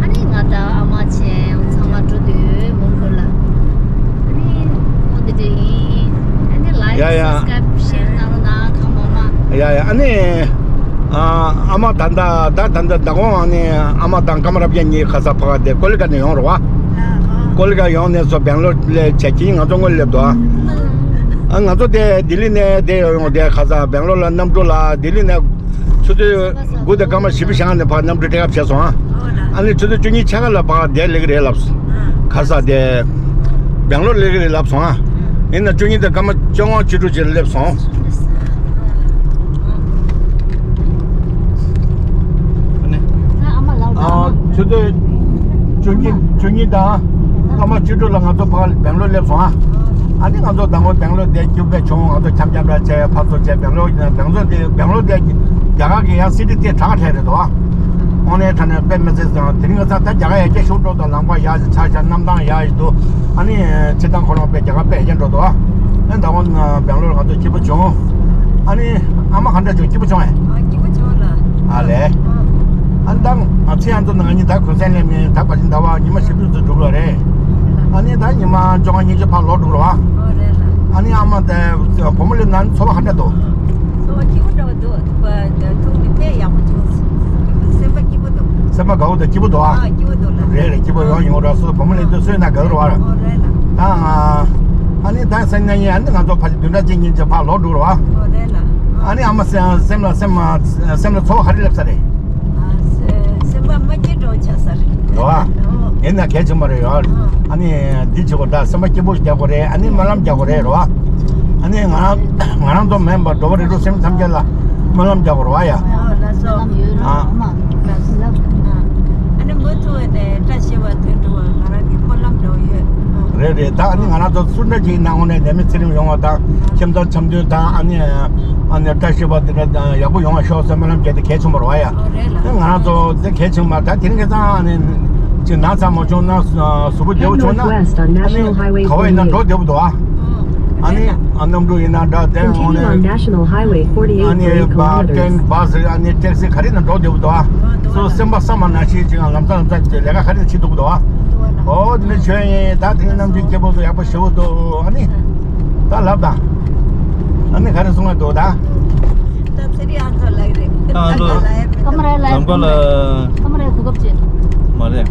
ཨ་ནི་ང་དང་ཨ་མ་ཆེ་ཚང་མ་འགྲོ་དུས་མོན་གྷོ་ལ། ཨ་ནི་འོ་དེ་འདྲ་ཡིན། ཨ་ནི་ལའིཀ་ཡ་ཡ། སབ་སི་ཀ་རའིབ་ཤེར་གནང་རོགས་གནང་གང་མང་མང་། ཡ་ཡ། ཨ་ནི། ཨ་ཨ་མ་ད་ལྟ་ད་ད་ལྟ་ད་གོང་ཨ་ནི་ཨ་མ་དང་ཀ་མ་ར་ཀེ་གཉིས་ཁ་སང་ཕ་ག་དེ་ཀོ་ལི་གྷལ་ནས་ཡོང་རེད་བ། ཀོ་ལི་གྷལ་ཡོང་ནས་སོ་སྦེང་ལོར་སླེབས་བྱས་ཁྱེད་ང་ཚོ་སྔོན་སླེབས་འདུག་ཨ། ང་ཚོ་དེ་ལྡི་ལི་ནས་དེ་ཡོང་དེ་ཁ་སང་སྦེང་ལོར་ལ་གནམ་གྲུ་ལ་ལྡི་ལི་ནས་ཆུ་ཚོད་དགུ་དང་སྐར་མ་བཞི་བཅུ་ཞེ་ལྔ་ནས་ཕར་གནམ་གྲུ་ཊེག་ཨོཕ་བྱས་སོང་ཨ། ཨ་ནི་ཆུ་ཚོད་བཅུ་གཉིས་ཕྱེད་ཀ་ལ་ཕར་དེ་སླེབས་ཀྱི་རེད་ལབ་སོང་། ཁ་སང་དེ་སྦེང་ལོར་སླེབས་ཀྱི་རེད་ལབ་སོང་ཨ། ཡིན་ན་བཅུ་གཉིས་དང་སྐར་མ་བཅོ་ལྔ་བཅུ་དྲུག་ཅིག་ལ་སླེབས་སོང་། ཨ་ཆུ་ཚོད་བཅུ་གཉིས་བཅུ་གཉིས་དང་སྐར་མ་བཅུ་དྲུག་ལ་ང་ཚོ་ཕར་སྦེང་ལོར་སླེབས་སོང་ཨ། ཨ་ནི་ང་ཚོ་མདང་དགོང་སྦེང་ལོར་བསྡད་རྒྱུ་བས་བྱུང་། ང་ཚོ་འཆམ་འཆམ་འདྲ་བྱས་ཕར་ཚུར་བྱས་སྦེང་ལོར་སྦེང་ལོར་དེ་སྦེང་ལོར་དེ་རྒྱ་གར་གྱི་ཡང་སི་ཊི་དེ་གྲགས་ཁྲལ་རེད་དོ། དངོས་གནས་དྲང་གནས་དཔེ་མི་སྲིད་ཟེར་བ་དེ་རིང་ང་ཚོ་ད་རྒྱ་གར་ཡར་རྒྱས་ཤུགས་འགྲོ་དང་ལམ་ཁ་ཡག་ཅིག་ཆགས་ཤག་གནམ་ཐང་ཡག་ཅིག་འདུག་ཨ་ནི་ཕྱི་ཐང་ཁོ་རང་དཔེ་རྒྱ་གར་དཔེ་ཡག་འགྲོ་འདུག་ཨ་ནི་ད་དགོང་སྦེང་ལོར་ང་ཚོ་སྐྱིད་པོ་བྱུང་། ཨ་ནི་ཨ་མ་ག་འདྲ་བྱུང་། སྐྱིད་པོ་བྱུང་ཨེ། ཨ་སྐྱིད་པོ་བྱུང་ལ། ཨ་ལས། ཨ་ནི་ད་ང་ཚོ་ཡང་ཚོ་ནང་ཉིན་ད་གུང་སེང་ལས་མིན་ད་བར་ཆད་ཟླ་བ་ཉི་མ་བཞི་བཅུ་ཙམ་འགྲོ་གི་རེད། ཨ་ནི་ད་ཉི་མ་བཅོ་ལྔ་ཉི་ཤུ་ཕར་ལོག་འགྲོ་གི་རེད་བ། ཨ་ནི་ཨ་མ་དེ་བུ་མོ་ལ་ན་ཚོར་བ་ག་འདྲ་འདུག་ཚོར་བ་སྐྱིད་པོ་འདྲ་བོ་འདུག་ཐུག་པ་དེ་ཐུག་ནས་དཔེ་ཡག་པོ་བྱུང་། སེམས་པ་སྐྱིད་པོ་འདུག་སེམས་པ་དགའ་བོ་དང་སྐྱིད་པོ་འདུག་ཨ། ཨ་སྐྱིད་པོ་འདུག་ལ། རེད་རེད། སྐྱིད་པོ་ཡོང་ཡོང་ར་སོ་བུ་མོ་ལ་དུས་སོས་ན་དགའ་རུ་བ་ར། ཨོ་རེད་ལ། ད་ཨ་ནི་ད་སང་ཉིན་ཨ་ནི་ང་ཚོ་ཕ་བདུན་ཕྲག་གཅིག་གཉིས་ཅིག་ཕར་ལོག་འགྲོ་ར་བ། ཨོ་རེད་ལ། ཨ་ནི་ཨ་མ་སེམས་སེམས་ལ་སེམས་སེམས་ལ་ཚོར་བ་ག་རེ་སླེབས་ས་རེད། ཨ་སེ་སེམས་པ་མ་སྐྱིད་འགྲོ་ཆགས་ས་རེད། རེད་བ། ཨོ། ཡིན་ན་གལ་ཆེན་པོ་རེད་ཡ། ཨ་ནི་འདི་བྱེད་དགོས། ད་སེམས་པ་སྐྱིད་པོ་རྒྱག་དགོས་རེད། ཨ་ནི་སྨོན་ལམ་རྒྱག་དགོས་རེད། རེད་བ། ཨ་ནི་ང་རང་ང་རང་ཚོ་མིན་པར་འགྲོ་བ་རིགས་དྲུག་སེམས་ཅན་ཐམས་ཅད་ལ་སྨོན་ལམ་རྒྱག་དགོས་རེད་བ་ཡ། ཨོ་ལགས་སོ། ཨ་ལགས་སོ། ཨ་ནི་མུ་མཐུད་ནས་བཀྲ་ཤིས་པ་དོན་འགྲུབ་པ་ང་རང་གི་སྨོན་ལམ་འདྲ་བོ་ཡོད། རེད་རེད། ད་ཨ་ནི་ང་རང་ཚོ་སུ་འདྲ་ཅིག་ནང་ནས་ནད་མེད་ཚེ་རིང་ཡོང་བ་དང་ཁྱིམ་ཚང་འཆམ་མཐུན་དང་ཨ་ནི་ཨ་ནི་བཀྲ་ཤིས་པ་འདི་འདྲ་ཡག་པོ་ཡོང་བ་ཤོག་ཟེར་སྨོན་ལམ་བརྒྱབ་དེ་གལ་ཆེན་པོ་རེད་བ་ཡ། ཨོ་རེད་ལ། ང་རང་ཚོ་དེ་གལ་ཆེན་པོ་མ། ད་དེ་རིང་ཁ་སང་ཨ་ནི་ཅིག་ན་ཚ་མ་བྱུང་ན་གཟུགས་པོ་བདེ་བོ་བྱུང་ན་ཨ་ནི་ག་བ་ཡིན་ན་འགྲོ་བདེ་བོ་འདུག་ཨ། ཨ་ནི་ཨ་གནམ་གྲུ་ཡིན་ན་འདྲ་དེ་འོང་ནས་ཨ་ནི་བ་ཏྲེན་བ་སི་ཨ་ནི་ཊེག་སི་ག་རེ་ན་འགྲོ་བདེ་བོ་འདུག་ཨ། སོ་སེམས་པ་བསམ་པ་ནང་བཞིན་ཅིག་ལམ་སང་ལམ་སང་ཅིག་ལས་ཀ་ག་རེ་བྱེད་ཐུབ་འདུག་ཨ། ཨོ་དེ་ནས་བྱོན་ཡིན། ད་དེ་རིང་གནམ་གྲུ་སྐྱིད་པོ་སོ་ཡག་པོ་ཞེ་པོ་འདུག་ཨ་ནི་ད་ལབ་དང་། ཨ་ནི་ག་རེ་གསུང་བ་འདུག་ད། ད་ཚེ་རིང་ཨ་ཚོ་ལགས་རེད། ཨ་ཚོ་ལགས་རེད། ཀ་མ་ར་ལ་ལམ་ཁ་ལ། ཀ་མ་ར་གོ་སྐབས་བྱེད། མ་རེད།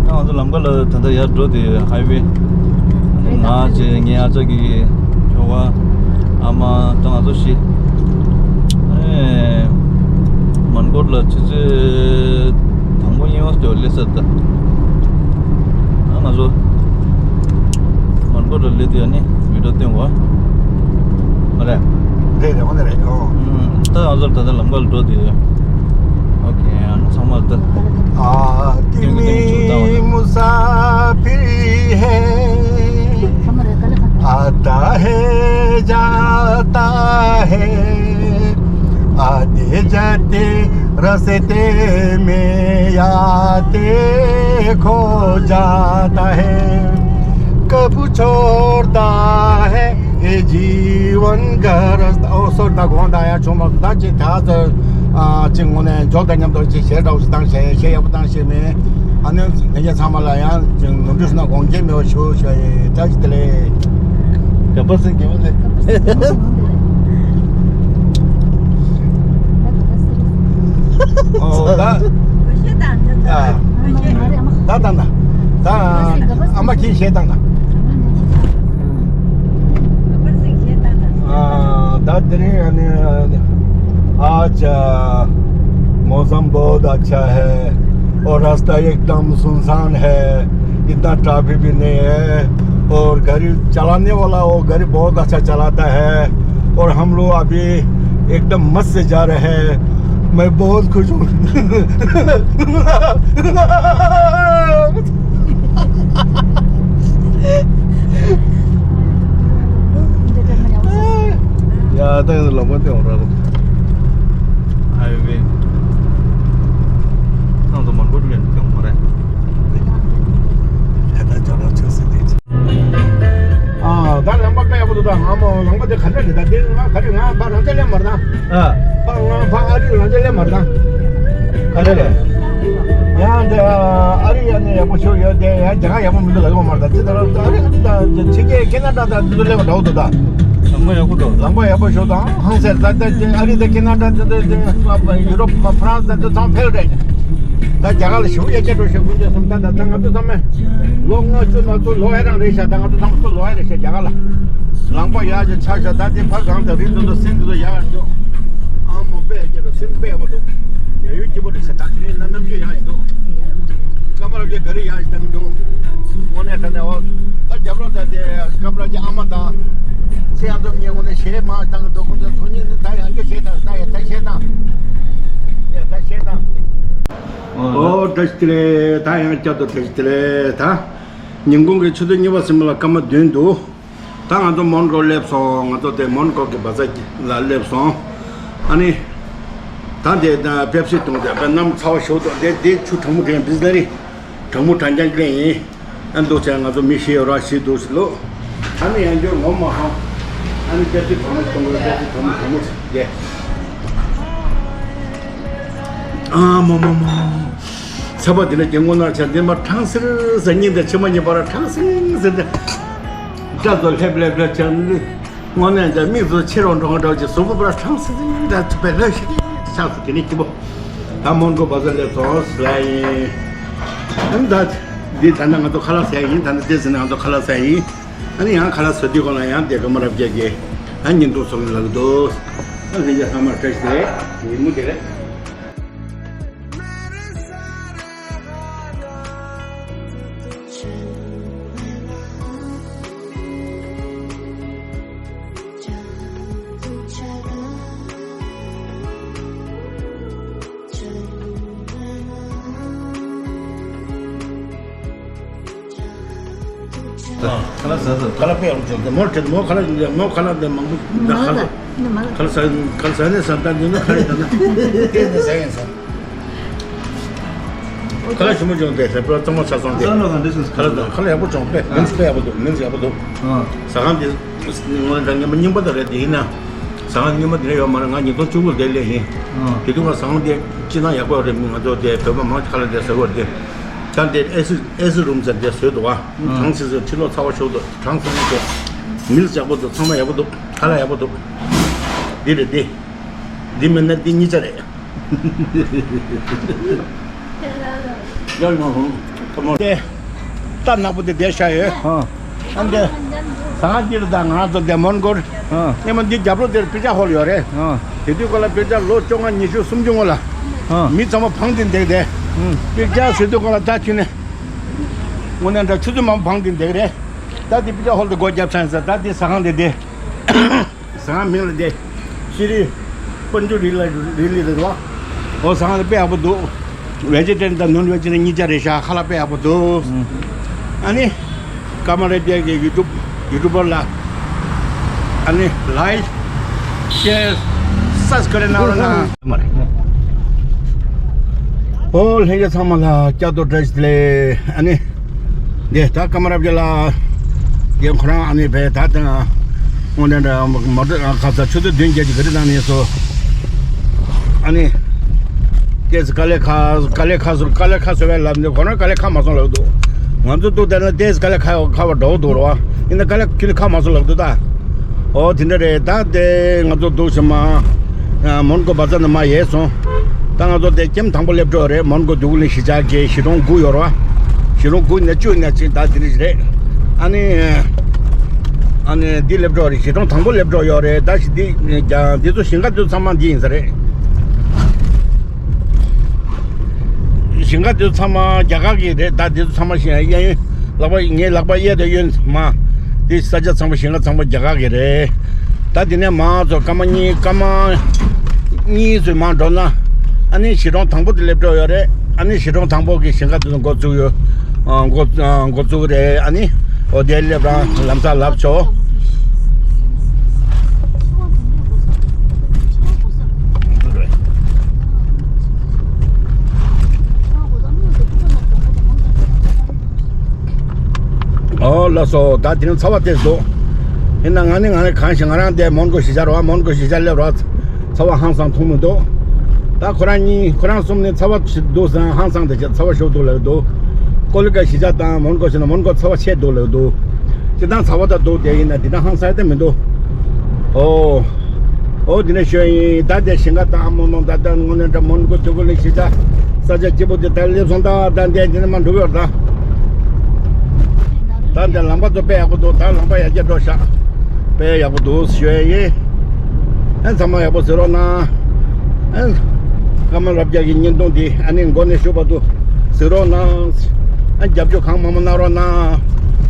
ད་ང་ཚོ་ལམ་ཁ་ལ་ད་ལྟ་ཡར་འགྲོ་དེ་ཧའི་ཝེ། ང་བྱས་ངའི་ཨ་ཅག་གི་ཁྱོ་ག་ཨ་མ། ད་ང་ཚོ་བཞི། ཨེ། མོན་གྷོ་ལ་ཆུ་ཚོད་དང་པོ་གཉིས་པ་ལ་སླེབས་ས་ད། ང་ཚོ་མོན་གྷོ་ལ་སླེབས་དུས་ཨ་ནི་བི་ཌིའོ་སྟོན་དགོས། ཨ་རེད། རེད་རེད། འོ་ན་རེད། ཨོ། ད་ང་ཚོ་ད་ལྟ་ལམ་ཁ་ལ་འགྲོ་དུས། ཨོ་ཁེ། ཨ་ནི་ཚང་མ་ད། آدمی مسافر ہے، آتا ہے جاتا ہے، آتے جاتے راستے میں یادیں کھو جاتا ہے، کب چھوڑتا ہے یہ جیون کا راستہ۔ ཨོ་སོར་ད་དགོངས་དག་ཡ་ཆུང་མ་ད་ཅི་ད་ཨ་ཅི་ངོ་ནས་འཇོག་དང་མཉམ་དུ་ཅི་གཞས་འདྲ་བོ་ཞིག་བཏང་ཞེས་གཞས་ཡག་པོ་བཏང་ཞེས་མེད། ཨ་ནི་ངེད་ཅག་ཚང་མ་ལ་ཡང་ནོར་འཁྲུལ་སོང་ན་དགོངས་འགལ་མེད་པ་ཞུ་ཞུ་ཡ་ཡིན། བཀྲ་ཤིས་བདེ་ལེགས། ག་པར་སེང་གེ་མོ་ལེ། ཨོ་ད། ཨ། ད་ད་ད། ད་ཨ་མ་ཁྱེད་གཞས་བཏང་ད། ད་དེ་རིང་ཨ་ནི་आज मौसम बहुत अच्छा है और रास्ता एकदम सुनसान है, इतना ट्रैफिक भी नहीं है और गाड़ी चलाने वाला वो गाड़ी बहुत अच्छा चलाता है। और हम लोग अभी एकदम मस्त से जा रहे हैं। मैं बहुत खुश हूँ। ཡ་ད་ཡང་ལམ་ཁ་དེ་འོང་ར་ལོ། ཨ་ཡོ་གི། ནང་དུ་མང་པོ་ཞིག་ཡོང་གི་ཡོད་མ་རེད། ད་ལམ་པ་དཔེ་ཡག་པོ་འདུག་ད་ང་མོ་ལམ་པ་དེ་ག་འདྲ་རེད། ད་དེ་ང་ག་རེ་ང་ཕ་རང་ཅག་ལས་མར་ད། ཨ། ཕ་ང་ཕ་ཨ་རི་རང་ཅག་ལས་མར་ད། ག་འདྲ་རེད། ཡང་འདི་ཨ་རི་ཡ་ནས་ཡག་པོ་ཤོར་ཡོད་དེ། ཡང་རྒྱ་གར་ཡག་པོ་མི་འདུག་ལ་ཡོང་མར་ད། ཅི་ལྟར་ཨ་རི་ད་ཕྱི་རྒྱལ་ཁེ་ན་ཌ་ད་འདི་ཚོ་ལས་མར་འདྲ་བོ་འདུག་ད། ལམ་པ་ཡག་པོ་འདུག་ལམ་པ་ཡག་པོ་ཤོར་ད་ཧང་སེར་ད་ད་ཨ་རི་ད་ཁེ་ན་ཌ་ད་ད་ཡུ་རོབ་ཕ་རན་སི་ད་ད་ཚང་ཕེབས་རེད། ད་རྒྱ་གར་ལ་ཞེ་པོ་ཡ་སྐྱེ་འགྲོ་ཞེ་དགུན་ཆ་གསུམ་ད་ད་ད་ང་ཚོ་ཚང་མས་ལོ་ལྔ་བཅུ་ན་ཚོ་ལོ་ཡ་རང་རེད་ཤག་ད་ང་ཚོ་ཚང་མ་ཚོ་ལོ་ཡ་རེད་ཤག་རྒྱ་གར་ལ། ལམ་པ་ཡག་ཅིག་ཆགས་ཤག་ད་དེ་ཕར་གང་ད་རིང་ཚོ་ཚོ་སེམས་ཚོ་ཡག་ཡོད། ཨ་མོ་དཔེ་སྐྱེ་རུ་སེམས་དཔེ་ཡག་པོ་འདུག་ཡ་ཡུལ་སྐྱིད་པོ་རེད་ཤག་ད་དེ་རིང་ན་གནམ་གཤིས་ཡག་ཞིག་འདུག་སྐར་མ་རབ་རྒྱས་ག་རེ་ཡག་ཞིག་བཏང་གི་འདུག་དངོས་གནས་ད་ནས་འོ་ད་རྒྱབ་ལོགས་ད་དེ་སྐར་མ་རབ་རྒྱས་ཨ་མ་དང་ཚེ་ཡང་ཚོ་ངས་དངོས་གནས་གཞས་མ་བཏང་གི་འདུག་ཁོང་ཚོ་ཚོ་གཉིས་ནི་ད་ཡང་སྐྱོ་གཞས་བཏང་ད་ཡ་ད་གཞས་བཏང་ཡ་ད་གཞས་བཏང་། ཨོ་བཀྲ་ཤིས་བདེ་ལེགས། ད་ཡང་བསྐྱར་དུ་བཀྲ་ཤིས་བདེ་ལེགས། ད་ཉིན་གུང་གི་ཆུ་ཚོད་གཉིས་པ་ཟིན་པ་ལ་སྐར་མ་བདུན་འདུག་ད་ང་ཚོ་མོན་གྷོ་སླེབས་སོང་། ང་ཚོ་དེ་མོན་གྷོ་གི་བ་ཛར་ལ་སླེབས་སོང་། ཨ་ནི། ད་དེ་ད་པེབ་སི་བཏུང་དེ་དཔེ་གནམ་ཚ་བ་ཞེ་པོ་འདུག་དེ་དེ་ཆུ་གྲང་མོ་དྲན་པིས་ན་རི། གྲང་མོ་གྲང་རྐྱང་ཅིག་ལེན་ཡིན། ཨ་འདུག་ཚེ་ང་ཚོ་མི་ཤི་ཡོད་ར་ཤི་འདུག་ཟེར་ལོ། ཨ་ནི་ཡང་བསྐྱར་ངོ་མ་ཧང་། ཨ་ནི་པེབ་སི་གྲང་མོ་གཏོང་དགོས། པེབ་སི་གྲང་མོ་གྲང་མོ་ཟེར་ཏེ། ཨ་མོ་མོ་མོ། ཚ་བ་འདི་ནས་ཀྱི་སྔོ་ནག་ཆ་འདི་མ་གྲང་སིར་ཟེར་སྙིང་དང་མཆི་མ་གཉིས་བར་གྲང་སིར་ཟེར་ཏེ། སྐྲ་ཚོ་ལྷེབ་ལྷེབ་ལྷེབ་ཆ་ནི། དངོས་གནས་ཀྱང་མིག་ཏུ་མཆེ་རོ་འགྲོ་འགྲོ་གི་གཟུགས་པོ་པར་ཁྲང་སི་སི་འདྲ་ཐུབ་པའི་ལྷ་ཞིག་ཆགས་སུ་དེ་ནི་སྐྱིད་པོ། ད་མོན་གྷོ་བ་ཛར་སླེབས་སོང་ཟེར་ཡིན། ཨ་ནི་ད་འདི་ད་ནི་ང་ཚོ་ཁ་ལག་ཟ་ཡིན། ད་ནི་དེ་ཟིན་ན་ང་ཚོ་ཁ་ལག་ཟ་ཡིན། ཨ་ནི་ཡང་ཁ་ལག་ཟ་དུས་གོང་ལ་ཡང་དེ་ག་མ་རབས་རྒྱག་གི་ཨ་ཉིན་ཐོ་སོང་ལ་གི་འདུག་ཨ་ལྷན་རྒྱས་ཚང་མར་བཀྲ་ཤིས་བདེ་ལེགས། ཉིན་མོ་བདེ་ལེགས། ཁ་ལག་ཟ་ཟ། ཁ་ལག་དཔེ་ཡག་པོ་བྱུང་། མོ་ཁྲིད་མོ་ཁ་ལག་མོ་ཁ་ལག་དེ་མང་པོ་ད་ཁ་ལག་ཁ་ལག་ཟ་ཁ་ལག་ཟ་ནས་ཟ་ད་འདི་ནི་ཁ་ལག་ཟ་ན་དེ་ནས་ཟ་ཡིན་ཟ། ཁ་ལག་ཞིམ་པོ་བྱུང་། དེ་ཟ་པོ་གཙང་མ་ཆ་སོང་། དེ་ཁ་ལག་དང་ཁ་ལག་ཡག་པོ་བྱུང་། དཔེ་མིན་དཔེ་ཡག་པོ་འདུག་མིན་ཡག་པོ་འདུག་ཟ་ཁང་དེ་ངོ་ལ་འདྲ་ངེས་མ་རྙིང་པ་དང་རེད། དེ་ཡིན་ན་ཟ་ཁང་རྙིང་པ་དེ་འདྲ་ཡོད་མ་རེད། ང་ཉིས་སྟོང་བཅུ་དགུ་ལ་དེ་སླེབས་ཡིན། དེ་དུས་ང་ཟ་ཁང་དེ་སྤྱིར་བཏང་ཡག་པོ་རེད། ང་ཚོ་དེ་བོད་པ་མང་ཆེ་ཁ་ལག་དེ་ཟ་གི་ཡོད་རེད། དེ་ད་དེ་ཨེ་སི་ཨེ་སི་རུམ་ཟེར་དེ་བཟོས་འདུག་བ། གྲང་སིང་སིང་། ཕྱི་ལོགས་ཚ་བ་ཤོར་འདུག་གྲང་སིང་སིང་འདུག་མིལ་ཡག་པོ་འདུག་ཚང་མ་ཡག་པོ་འདུག་ཁ་ལག་ཡག་པོ་འདུག་འདི་རེད་འདི། འདི་མིན་ན་འདི་གཉིས་ཆ་རེད། ཡར་ཡོང་ཧོང་། ཐོག་མར་དེ་སྟབས་ནག་པོ་དེ་བསྡད་བཞག་ཡོད། ཨ། ཨ་འདི་ཟ་ཁང་འདི་རུ་ད་ང་རང་ཚོ་བསྡད་མོན་གྷོར། ཨ། སྔོན་མ་འདི་རྒྱབ་ལོགས་དེར་པི་ཙ་ཧོལ་ཡོད་རེད། ཨ། དེ་དུས་སྐབས་ལ་པི་ཙ་ལོ་བཅོ་ལྔ་ཉི་ཤུ་སུམ་ཅུ་སྔོན་ལ། ཨ། མི་ཚང་མ་བང་སྟེ་བསྡད་དེ། ཨ། པི་ཙ་ཟེར་དུས་སྐབས་ལ་ད་ཁྱོད་ནི། དངོས་གནས་འདྲ་ཆུ་ཚོད་མང་པོ་བང་སྟེ་བསྡད་རེད། ད་དེ་པི་ཙ་ཧོལ་དུ་སྒོ་བརྒྱབ་ཚར་ཡིན་ས། ད་དེ་ཟ་ཁང་དེ་དེ། ཟ་ཁང་མིང་ལ་དེ། ཤི་རི། པན་ཇུ་རི་ལ་རི་ལི་རེད་བ། ཨོ་ཟ་ཁང་དེ་དཔེ་ཡག་པོ་འདུག་ཝེ་ཇི་ཊེ་རི་ཡན་དང་ནོན་ཝེ་ཇི་ཊེ་རི་ཡན་གཉིས་ཆ་རེད་ཤག་ཁ་ལག་དཔེ་ཡག་པོ་འདུག་ཨ་ནི། ཀ་མ་རེ་པི་ཡ་གི་ཡུ་ཊུབ་ཡུ་ཊུབ་པར་ལ། ཨ་ནི་ལའིཀ། ཤེར། སབ་སི་ཀ་རེབ་གནང་རོགས་གནང་། ཨོ་ལྷན་རྒྱས་ཚང་མ་ལ་བསྐྱར་དུ་བཀྲ་ཤིས་བདེ་ལེགས། ཨ་ནི། འདི་ད་ཀ་མ་རབ་རྒྱལ་ལགས། རྒན་ཁོ་རང་ཨ་ནི་བས་ད་དང་། དངོས་གནས་འདྲ་མོ་ཊ་ཁ་ས་ཆུ་ཚོད་བདུན་བརྒྱད་ཀྱི་ག་རེ་བཏང་ནས་སོ། ཨ་ནི། ཏེས་དཀའ་ལས་ཁག་དཀའ་ལས་ཁག་སོང་། དཀའ་ལས་ཁག་སོང་བས་ལབ་ནས་ཁོ་རང་དཀའ་ལས་ཁག་མ་སོང་ལབ་འདུག་ང་ཚོ་འདུག་བསྡད་ན་ཏེས་དཀའ་ལས་ཁག་ཁག་པ་འགྲོ་འདུག་རོ། ཡིན་ན་དཀའ་ལས་ཁྱོད་ནི་ཁག་མ་སོང་ལབ་འདུག་ད། ཨོ་དེ་འདྲ་རེད། ད་དེ་ང་ཚོ་འདུག་ཞིག་མ། མོན་གྷོ་བ་ཛར་ནས་མར་ཡལ་སོང་། ད་ང་ཚོ་དེ་ཀེམ་དང་པོ་སླེབས་འགྲོ་རེད། མོན་གྷོ་འདི་གུ་ལ་གཞིས་ཆགས་ཀྱི་གཞིས་གྲོང་དགུ་ཡོད་རེད་བ། གཞིས་གྲོང་དགུ་ནས་བཅུ་ནས་ཅིག་ད་དེ་འདྲ་ཞིག་རེད། ཨ་ནི། ཨ་ནི་འདི་སླེབས་འགྲོ་རེད། གཞིས་གྲོང་དང་པོ་སླེབས་འགྲོ་ཡོད་རེད། ད་ཞིག་འདི་ཀྱང་འདི་ཚོ་ཞིང་ཁ་འདི་ཚོ་ཚང་མ་འདི་ཡིན་ས་རེད། ཞིང་ཁ་འདི་ཚོ་ཚང་མ་རྒྱ་གར་གྱི་རེད། ད་འདི་ཚོ་ཚང་མ་ཞིང་གཡས་གཡོན་ལག་པ་ངའི་ལག་པ་གཡས་དང་གཡོན་མ། འདི་ས་ཆ་ཚང་མ་ཞིང་ཁ་ཚང་མ་རྒྱ་གར་གྱི་རེད། ད་དེ་ནས་མར་ཚུར་སྐར་མ་གཉིས་སྐར་མ་གཉིས་ཚུར་མར་འགྲོ་ན། ཨ་ནི་གཞིས་གྲོང་དང་པོ་དེ་སླེབས་འགྲོ་ཡོད་རེད། ཨ་ནི་གཞིས་གྲོང་དང་པོ་གི་ཞིང་ཁ་དེ་ཚོ་འགོ་བཙུགས་ཡོད། ཨ། འགོ་ཨ། འགོ་བཙུགས་རེད། ཨ་ནི་འོ་དེ་སླེབས་རང་ལམ་སང་ལབ་ཆོག། ཨོ་ལགས་སོ། ད་དེ་རིང་ཚ་བ་ཏོག་ཙམ་འདུག། ཡིན་ན་ང་ནི་ང་ནི་གང་ཞིག་ང་རང་དེ་མོན་གྷོ་གཞིས་ཆགས་རེད་བ། མོན་གྷོ་གཞིས་ཆགས་སླེབས་རེད་བ། ཚ་བ་ཧང་སང་མཐོང་མི་འདུག། ད་ཁོ་རང་གཉིས་ཁོ་རང་གསུམ་ནི་ཚ་བ་ཞིག་འདུག་ཟེར། ཧང་སང་དེ་ཚ་བ་ཞིག་འདུག་ལབ་འདུག། ཀོ་ལི་གྷལ་གཞིས་ཆགས་དང་མོན་གྷོ་གཞིས་ཆགས་ན་མོན་གྷོ་ཚ་བ་ཆེ་འདུག་ལབ་འདུག། སྤྱིར་བཏང་ཚ་བ་ད་འདུག། དེ་ཡིན་ན་འདི་འདྲ་ཧང་སང་ཡ་ད་མི་འདུག། ཨོ། ཨོ་དེ་འདྲ་ཞུ་ཡ་ཡིན། ད་དེ་ཞིང་ཁ་དང་ཨ་མོ་མོ་ད་ལྟ་དངོས་གནས་དྲང་མོན་གྷོ་ཏུ་ཀུ་ལི་གཞིས་ཆགས་ས་ཆ་སྐྱིད་པོ་དེ་ད་སླེབས་སོང་། ད་ད་འདི་འདི་ནས་མར་འགྲོ་གི་ཡོད་རེད་ད། ད་འདི་ལམ་པ་ཚོ་དཔེ་ཡག་པོ་འདུག། ད་ལམ་པ་ཡར་རྒྱས་འགྲོ་ཤག། དཔེ་ཡག་པོ་འདུག་ཞུ་ཡ་ཡིན། ཨ་ཚང་མ་ཡག་པོ་གཟིགས་རོགས་གནང་། ཨ་ཀརྨ་རབ་རྒྱས་ཀྱི་བརྙན་ཐུང་འདི་ཨ་ནི་མགོ་ནས་མཇུག་བར་དུ་གཟིགས་རོགས་གནང་། ཨ་རྒྱབ་སྐྱོར་གང་མང་མང་གནང་རོགས་གནང་།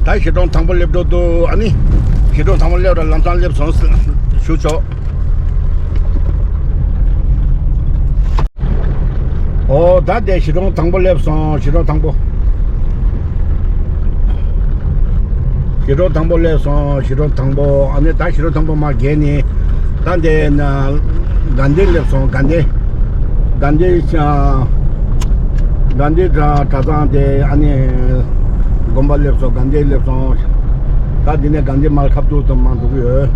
ད་གཞིས་གྲོང་དང་པོ་སླེབས་འགྲོ་འདུག། ཨ་ནི་གཞིས་གྲོང་དང་པོ་སླེབས་ར་ལམ་སང་སླེབས་སོང་ཞུ་ཆོག། ཨོ་ད་དེ་གཞིས་གྲོང་དང་པོ་སླེབས་སོང་། གཞིས་གྲོང་དང་པོ། གཞིས་གྲོང་དང་པོ་སླེབས་སོང་། གཞིས་གྲོང་དང་པོ། ཨ་ནི་ད་གཞིས་གྲོང་དང་པོ་མར་བརྒལ་ནས་ད་དེ་ན་དགའ་ལྡན་སླེབས་སོང་། དགའ་ལྡན། དགའ་ལྡན། ཨ། དགའ་ལྡན་གྲྭ་གྲྭ་ཚང་དེ་ཨ་ནི་དགོན་པ་སླེབས་སོང་། དགའ་ལྡན་སླེབས་སོང་། ད་འདི་ནས་དགའ་ལྡན་མར་ཁ་ཐུག་ཏུ་མར་འགྲོ་གི་ཡོད།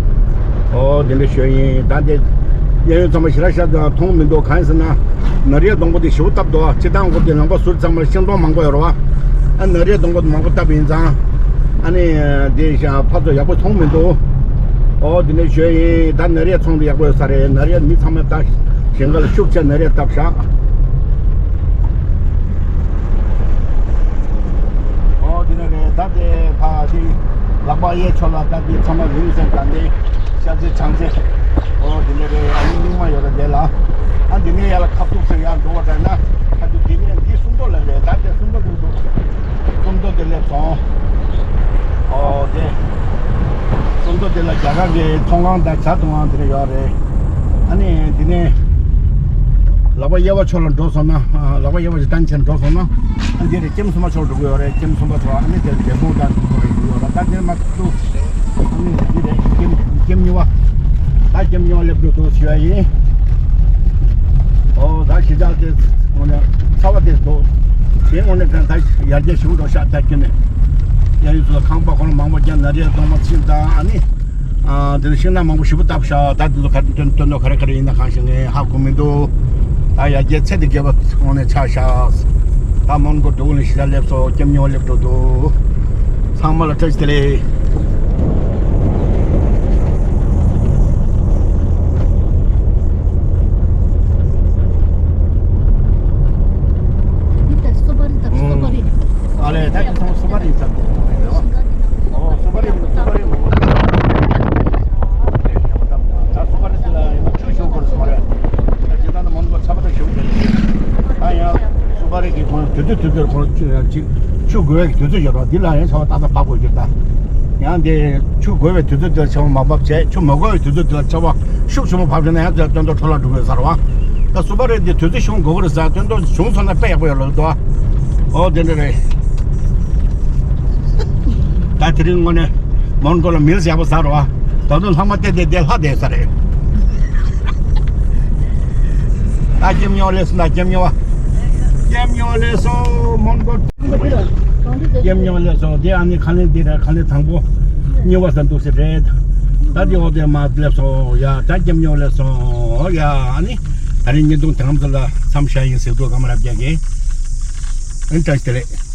ཨོ་དེ་འདྲ་ཞུ་ཡིན། ད་འདི་གཡས་གཡོན་ཚང་མ་ཞེ་དྲག་ཤར་དུ་མཐོང་མི་འདུག། གང་ཡིན་ཟེར་ན་ནགས་རའི་སྡོང་པོ་དེ་ཞེ་པོ་བཏབ་འདུག། སྤྱིར་བཏང་འགོ་དེ་ལུང་པ་ཟུར་ཚང་མར་ཤིང་སྡོང་མང་པོ་ཡོད་རེད་བ། ཨ་ནགས་རའི་སྡོང་པོ་དེ་མང་པོ་བཏབ་ཡིན་ཙང་ཨ་ནི་དེ་ཕར་ཚུར་ཡག་པོ་མཐོང་མི་འདུག། ཨོ་དེ་འདྲ་ཞུ་ཡིན། ད་ནགས་རའི་ཚོང་དེ་ཡག་པོ་ཡོད་ས་རེད། ནགས་རའི་མི་ཚང་མས་ད་ཞིང་ཁ་ལ་ཤུགས་ཆེ་ནགས་རའི་བཏབ་ཤག། ཨོ་དེ་འདྲ་རེད། ད་དེ་ཕ་དེ་ལག་པ་གཡས་ཕྱོགས་ལ་ད་དེ་ཚང་མ་རིང་བསྲེལ་དང་དེ་ཤར་རྩེ་བྱང་རྩེ། ཨོ་དེ་འདྲ་རེད། ཨ་ནི་སྨྱུག་མ་ཡོད་ར་དེ་ལ། ཨ་འདི་ནས་ཡར་ལ་ཁ་ཐུག་ཟེར་ཡར་འགྲོ་བ་འདྲ་ན་ཁ་ཐུག་དེ་ནས་འདི་སུམ་མདོ་ལ་རེད། ད་དེ་སུམ་མདོ་རེད་འདུག། སུམ་མདོ་དེ་སླེབས་སོང་། ཨོ་དེ་སུམ་མདོ་དེ་ལ་རྒྱ་གར་གྱི་ཚོང་ཁང་དང་ཇ་བཏུང་ཁང་དེ་འདྲ་ཡོད་རེད། ཨ་ནི་འདི་ནས་ལག་པ་གཡས་པ་ཕྱོགས་ལ་འགྲོ་སོང་ན། ཨ་ལག་པ་གཡས་པ་ཞིག་བསྟན་ཆེན་འགྲོ་སོང་ན། ཨ་འདི་རེད། ཀེམ་གསུམ་པ་ཕྱོགས་འགྲོ་གི་ཡོད་རེད། ཀེམ་གསུམ་པ་ཕྱོགས། ཨ་ནི་དེར་འབྲས་སྤུངས་དང་དེ་ཚོ་ཡོད་རེད། ད་དེར་མ་གཏོགས་ཨ་ནི་འདི་རེད། ཀེམ་ཀེམ་གཉིས་པ། ད་ཀེམ་གཉིས་པ་སླེབས་འགྲོ་འདུག་ཞུ་ཡ་ཡིན། ཨོ་ད་གཞིས་ཆགས་དེ་དངོས་གནས་ཚ་བ་དེ་འདུག། དེ་དངོས་གནས་ཀྱང་ད་ཡར་རྒྱས་ཞེ་པོ་འགྲོ་ཤག། ད་ཁྱོད་ནས་ཡ་ཡིན་ཚོ་ཁང་པ་ཁོ་ན་མང་པོ་བརྒྱབ། ནགས་རའི་སྡོང་པོ་ཕྱིན་དང་ཨ་ནི། ཨ་དེ་ནས་ཤིང་ནགས་མང་པོ་ཞེ་པོ་བཏབ་ཤག། ད་དེ་ཚོ་ག་རེ་སྟོན་སྟོན་ཐོག་ག་རེ་ག་རེ་ཡིན་ན་གང་ཤེས་ངས་ཧ་གོ་མི་འདུག། ད་ཡར་རྒྱས་ཚད་དེ་རྒྱས་པ་དངོས་གནས་ཆགས་ཤག། ད་མོན་གྷོ་འགྲོ་གི་ནས་གཞིས་ཆགས་སླེབས་སོང་། ཀེམ་གཉིས་པ་སླེབས་འགྲོ་འདུག། ཚང་མ་ལ་བཀྲ་ཤིས་བདེ་ལེགས། འདི་ལྟར་སོ་པ་རི་དང་སོ་པ་རི། ཨ་ལས་ད་དེ་ཚང་མ་སོ་པ་རི་ཡིན་ས་འདུག། ཨོ་སོ་པ་རི་སོ་པ་རི་མོ། ད་སོ་པ་རི་དེ་ལ་ཡང་ཆུ་ཞུ་དགོས་སོང་རེད། ད་ཇི་ལྟར་ན་མོན་གྷོ་ཚ་བ་ད་ཞུ་དགོས། ད་ཡང་སོ་པ་རི་གི་ཁོང་དུས་ཚོད་དུས་ཚོད་ཁོང་ཅིག་ཆུ་དགོས་པའི་དུས་ཚོད་ཡོད་རེད། འདི་ལ་ཡང་ཆར་པ་ཏག་ཏག་བབས་དགོས་ཀྱི་རེད། ད་ཡང་འདི་ཆུ་དགོས་པའི་དུས་ཚོད་དེ་ལ་ཆར་པ་མ་བབས་བྱས། ཆུ་མ་དགོས་པའི་དུས་ཚོད་དེ་ལ་ཆར་པ་ཤུགས་ཆེན་པོ་བབས་བྱས་ན་ཡང་དེ་ལ་སྟོན་ཐོག་འཕྲོ་བརླག་འགྲོ་གི་ཡོད་ས་རེད་བ། ད་སོ་པ་རི་འདི་དུས་ཚོད་བྱུང་དགོས་ཀྱི་རེད་ཟེར། སྟོན་ཐོག་བྱུང་སོང་ན་དཔེ་ཡག་པོ་ཡོད་ལབ་འདུག་བ། ཨོ་དེ་འདྲ་རེད། ད་དེ་རིང་དངོས་གནས་མོན་གྷོ་ལ་མིལ་ཡག་པོ་ཟ་རོགས། ད་དུང་ལྷག་མ་བལྟས་བལྟས་བལྟས་ལྷག་བསྡད་ས་རེད། ད་ཀེམ་གཉིས་པ་སླེབས་སོང་། ད་ཀེམ་གཉིས་པ། ཀེམ་གཉིས་པ་སླེབས་སོང་། མོན་གྷོ། ཀེམ་གཉིས་པ་སླེབས་སོང་། དེ་ཨ་ནི་ཁ་ལེན་འདི་རེད། ཁ་ལེན་དང་པོ་གཉིས་པ་ཟ་འདུག་ཟེར་རེད། ད་དེ་འོག་དེ་མར་སླེབས་སོང་། ཡ་ད་ཀེམ་གཉིས་པ་སླེབས་སོང་། ཡ་ཨ་ནི་ད་རིང་བརྙན་ཐུང་དེ་ཙམ་ལ་མཚམས་བཞག་ཡིན་ཟེར་འདུག། ཀརྨ་རབ་རྒྱས་ཀྱིས། ཨ་ནི་བཀྲ་ཤིས་བདེ་ལེགས།